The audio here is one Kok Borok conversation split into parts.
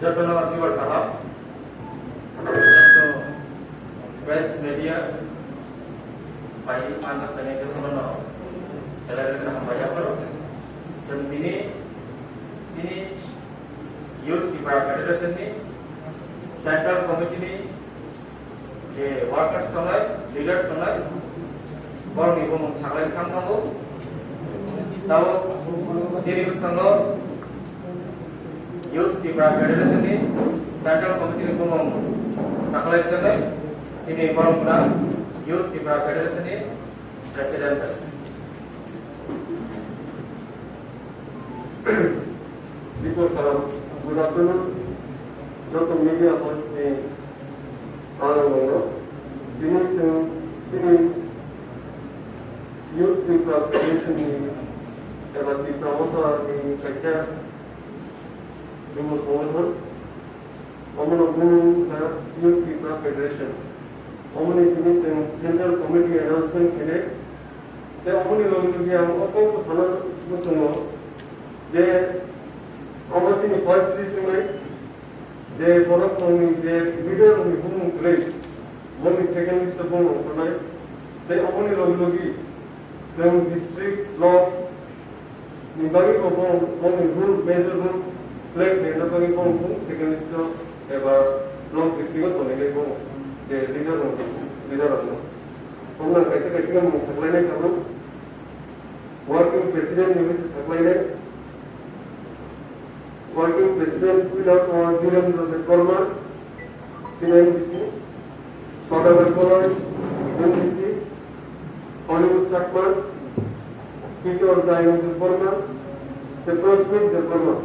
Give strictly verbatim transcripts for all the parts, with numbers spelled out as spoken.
Jotono Tiwar kaham. Joto press media bai anjak tani jotono belai belai hambai yaparo. Chwng tini chini Youth Tipra Federation ni Central Committee ni je workers tongnai, leaders tongnai, borokni bumung saklai thang thango. Tabuk chini bwskango Youth Tipra Federation ni Central Committee ni bumung saklai tongnai, chini borok gwnang Youth Tipra Federation ni President. Before kalam, good afternoon, joto media house ni ang nongno. Tini chwng chini Youth Tipra Federation ni eba Tipra Motha ni kaisa jubo songothon. Omono bumung kha Youth Tipra Federation. Omoni tini chwng Central Committee announcement khainai. Tei omoni logi logi ang o kokbo sana muchungo je omo chini first list wngnai, je borok rokni je leader rokni bumung kwrwi, boni second list o bumung ongkhornai. Tei omoni logi logi chwng district, block, ni bagwi bo bong, bongni role, major role play khlaina bagwi bong bung second list o eba block district o tonwi nai bong je leader rok, leader rok no. Bong nang kaisa kaisa khe mung saklainai tabuk. Working president ni bagwi saklainai. Working president puila o Dhirendra Debbarma, C N M D C, Sodagar Koloi, M D C, Hollywood Chakma, Peter Dayang Debbarma, tei Prosmit Debbarma,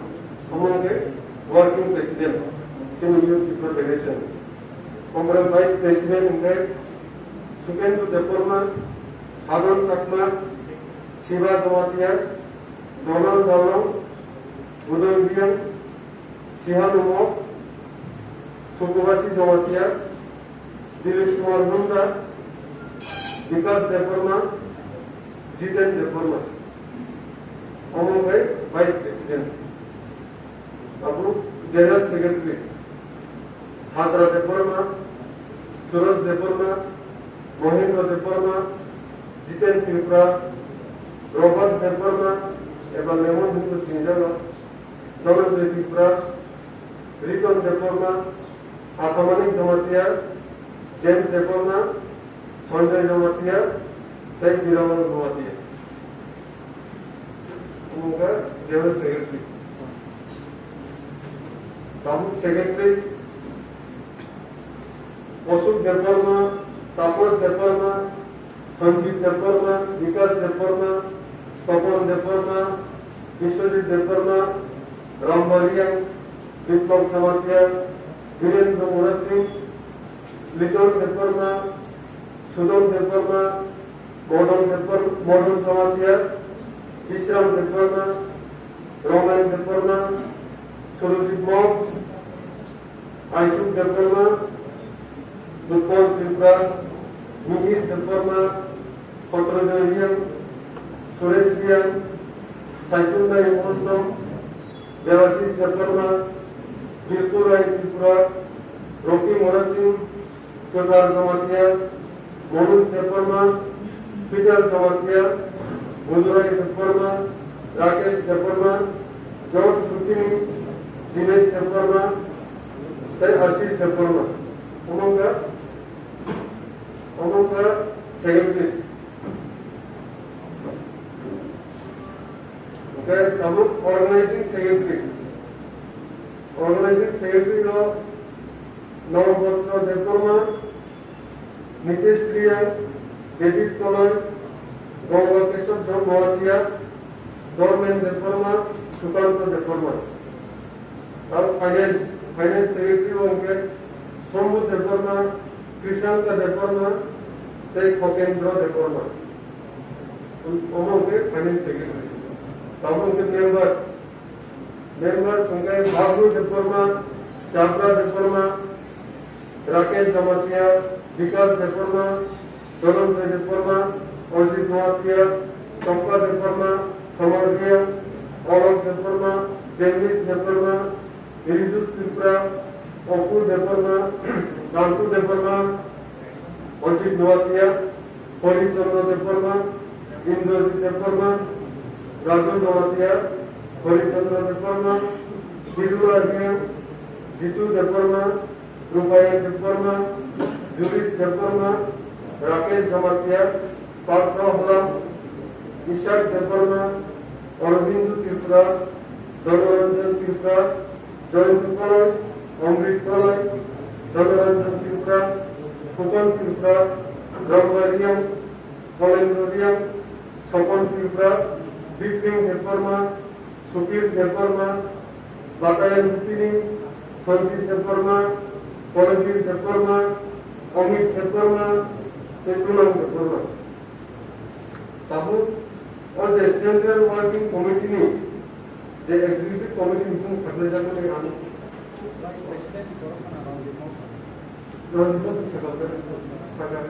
omo hwnkhe working president, chini Youth People Federation. Omo Vice President hwnkhe Sukendra Debbarma, Sadhan Chakma, Shiva Jamatia, Donald Dalong, Udoy Reang, Sihan Umok, Sukubasi Jamatia, Dilip Kumar Honda, Bikas Debbarma, Jiten Debbarma. Omo hwnkhe Vice President. Abo General Secretary. Hadra Debbarma, Suraj Debbarma, Mohendra Debbarma, Jiten Tripura, Robert Debbarma, eba Lemon hinwi sinijago, Dhananjoy Tripura, Riton Debbarma, Athamanik Jamatia, James Debbarma, Sanjay Jamatia, tei Biramal Jamatia. Omo khe General Secretary. Tabuk Secretaries, Ashok Debbarma, Tapas Debbarma, Sanjit Debbarma, Vikas Debbarma, Topon Debbarma, Biswajit Debbarma, Rambariang, Biplab Jamatia, Birendra Murasing, Liton Debbarma, Sudon Debbarma, Modon Debbar-, Modon Jamatia, Bisram Debbarma, Roman Debbarma, Surojit Mok, Aisuk Debbarma, Nupol Tripura, Mihir Debbarma, Sotrojoy Reang, Suresh Reang, Saisundai Monsom, Debashish Debbarma, Birpur Rai Tripura, Rocky Murasing, Kwthar Jamatia, Manoj Debbarma, Peter Jamatia, Budurai Debbarma, Rakesh Debbarma, George Rukini, Jinet Debbarma, tei Ashish Debbarma. Omo wngkha, omo wngkha secretaries. Hwnkhe tabuk organizing secretary. Organizing secretary rok Nobhadra Debbarma, Nitesh Reang, David Koloi, Ganga Kesab Jamatia, Dormen Debbarma, Sukanta Debbarma. Aro finance, finance secretary bo hwnkhe Sombhu Debbarma, Krishanka Debbarma, tei Khokendra Debbarma. Omo hwnkhe finance secretary. Tabuk hwnkhe members. Members hwnkhe Bhabru Debbarma, Chabra Debbarma, Rakesh Jamatia, Vikas Debbarma, Dhananjoy Debbarma, Ajit Noatia, Chompa Debbarma, Samar Reang, Alok Debbarma, Jenglis Debbarma, Rijus Tripura, Opu Debbarma, Kantu Debbarma, Ojit Noatia, Hori Chandra Debbarma, Indrajit Debbarma, Raju Noatia, Hori Chandra Debbarma, Hirula Riang, Jitu Debbarma, Rupayan Debbarma, Juris Debbarma, Rakesh Jamatia, Patro Hla, Ishak Debbarma, Aurobindo Tripura, Danoranjan Tripura, Joyant Koloi, Amrit Koloi, Danoranjan Tripura, Khukon Tripura, Rangma Riang, Kolendro Riang, Sopon Tripura, Bipin Debbarma, Supir Debbarma, Batayan Rupini, Sanjit Debbarma, Kolbir Debbarma, Amit Debbarma, tei Kunal Debbarma. Tabuk o je Central Working Committee ni je Executive Committee ni bung saklai jakmani ang Ranjit Bhasan sakha, sakha.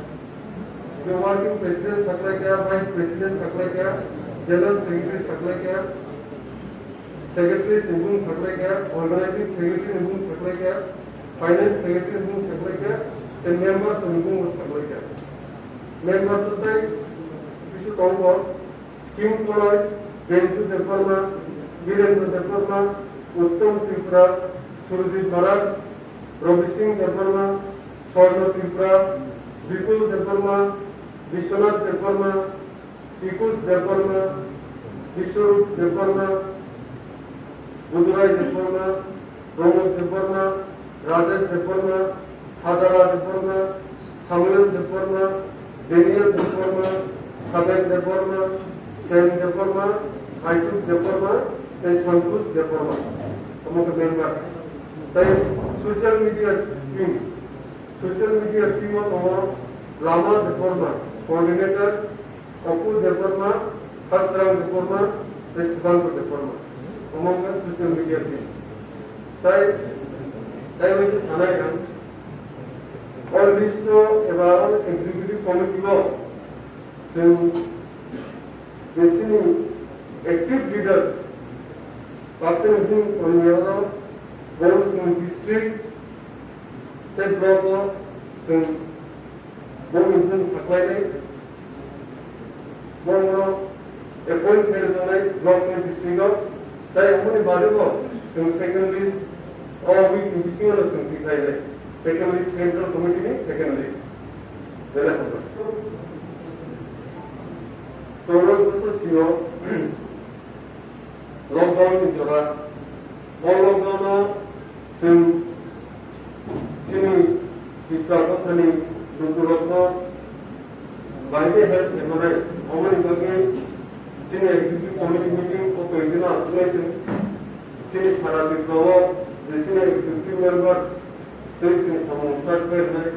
Working President saklai kha, Vice President saklai kha, General Secretary saklai kha, Secretary ni bung saklai kha, Organizing Secretary ni bung saklai kha, Finance Secretary ni bung saklai kha, tei members ni bung saklai kha. Members tei bisu tongo. Kim Koloi, Benju Debbarma, Birendra Debbarma, Uttom Tripura, Surjit Barak, Rabi Singh Debbarma, Swarna Tripura, Bipul Debbarma, Biswanath Debbarma, Pikush Debbarma, Biswarup Debbarma, Budurai Debbarma, Pramod Debbarma, Rajesh Debbarma, Sadara Debbarma, Samuel Debbarma, Daniel Debbarma, Saben Debbarma, Sen Debbarma, Aichuk Debbarma, tei Santosh Debbarma. Omo khe member. Tei social media team, social media team o tongo Lama Debbarma, coordinator, Opu Debbarma, Hasrang Debbarma, tei Subhankar Debbarma. Omo wngkha social media team. Tai, tai waisa sanai ang. O list o eba o executive committee o chwng je chini active leaders, baksa ni bini tongmani oro bo chwng district tei block o chwng Bo ni bung saklainai, bono appoint khe rwjaknai block ni district o, tai aboni bade bo chwng second list, o week ni bisingo no chwng tikhlainai, second list, central committee ni second list. Belai hambai. Toro joto sino lockdown ni jora, o lockdown o chwng chini Tipra Mothani lukurokno bai khe help khe manai, aboni bagwi chini executive committee meeting o twi dino aswk chini Sara Tipra o je chini executive member tei chini samung start khe rwnai.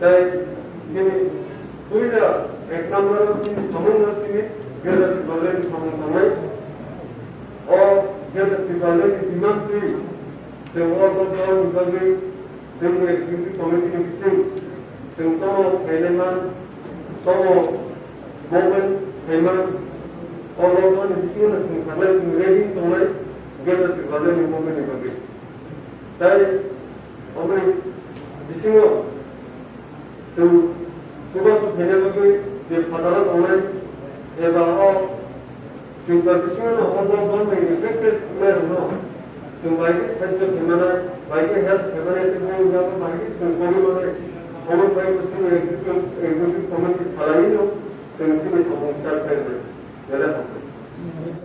Tai chini puila ek number o chini samung no chini Greater Tipraland ni samung tangnai. O Greater Tipraland ni demand twi chwng o lockdown ni bagwi chwngni executive committee ni bising chwng tomo khainai man, tomo movement khai man, o lockdown ni bisingo no chwng sanai chwng ready tongnai Greater Tipraland ni movement ni bagwi. Tai oboni bisingo chwng chubachu khaina bagwi je phataro tongnai eba o Tripura bisingo no o lockdown bai affected wngnairokno chwng bai khe sahajyo khaimani, bai khe help khaimani tei bini yago bai khe chwng tongwi manai, omo bai bo chwng executive, executive committee salaino chwng chini samung start khairoknai. Belai hambai.